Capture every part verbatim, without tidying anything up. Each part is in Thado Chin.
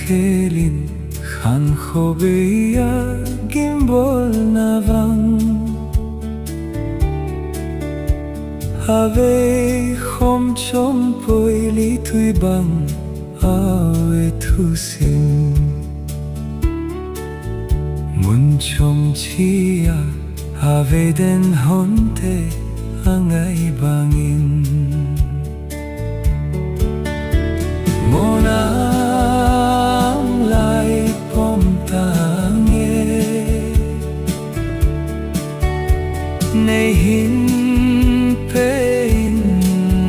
Helin khankho bei a gimbolna vang, avei khom chom poi li tui bang, ave thusim mun chom chia, ave den honte angai bangin. Mona ang lai pom tange, nei hin pein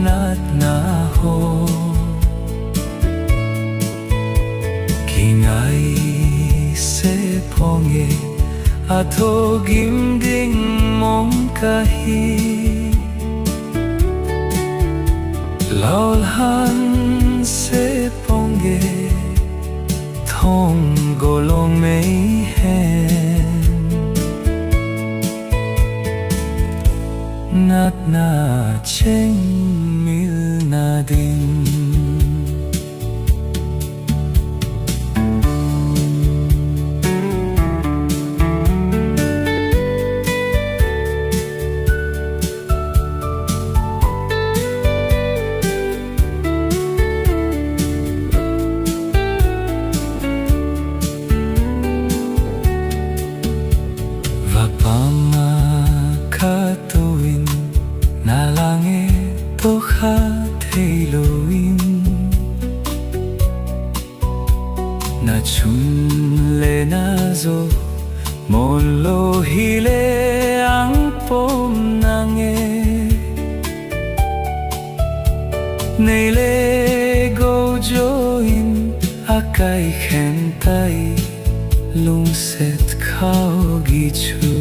natna ho. Kingaise ponge, atho gim ding mong kahi. Laulhan se ponge, thong golong mei hen. Natna cheng milna ding. Vapama katuin, nalange tokha theilouvin. Nachun le najo, mon lou hile ang pom nange. Nei le gou join, akai khen tai, lungset khao gi chu.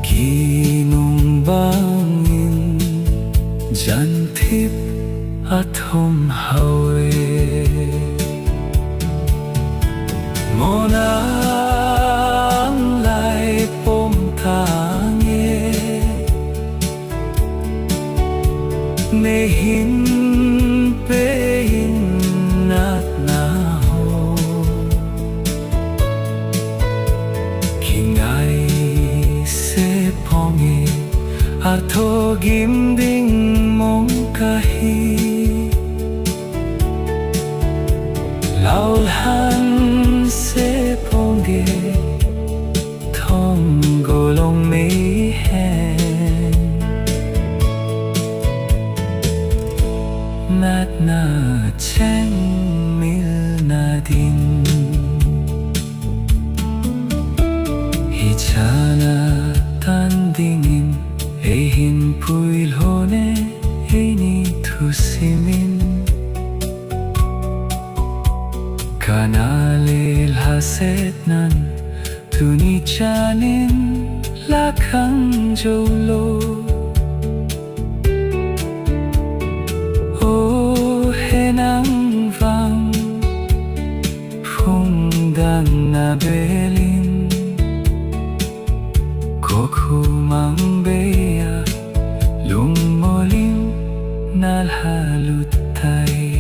Kinung bangin, jan thip athom hao e. Mona ang lai pom tange, nei hin pein natna ho. Kingaise ponge, atho gim ding mong kahi. Laulhan se ponge, thong golong mei hen. Natna cheng milna ding. Hichana tan dingin, eihin puilhone, eini thusimin. Kana le lhasetnan, tuni chanin la khang jou lou. O he nang vang, phung dang na belin, kokhu mang bei a, lungmolin na lhalut tai.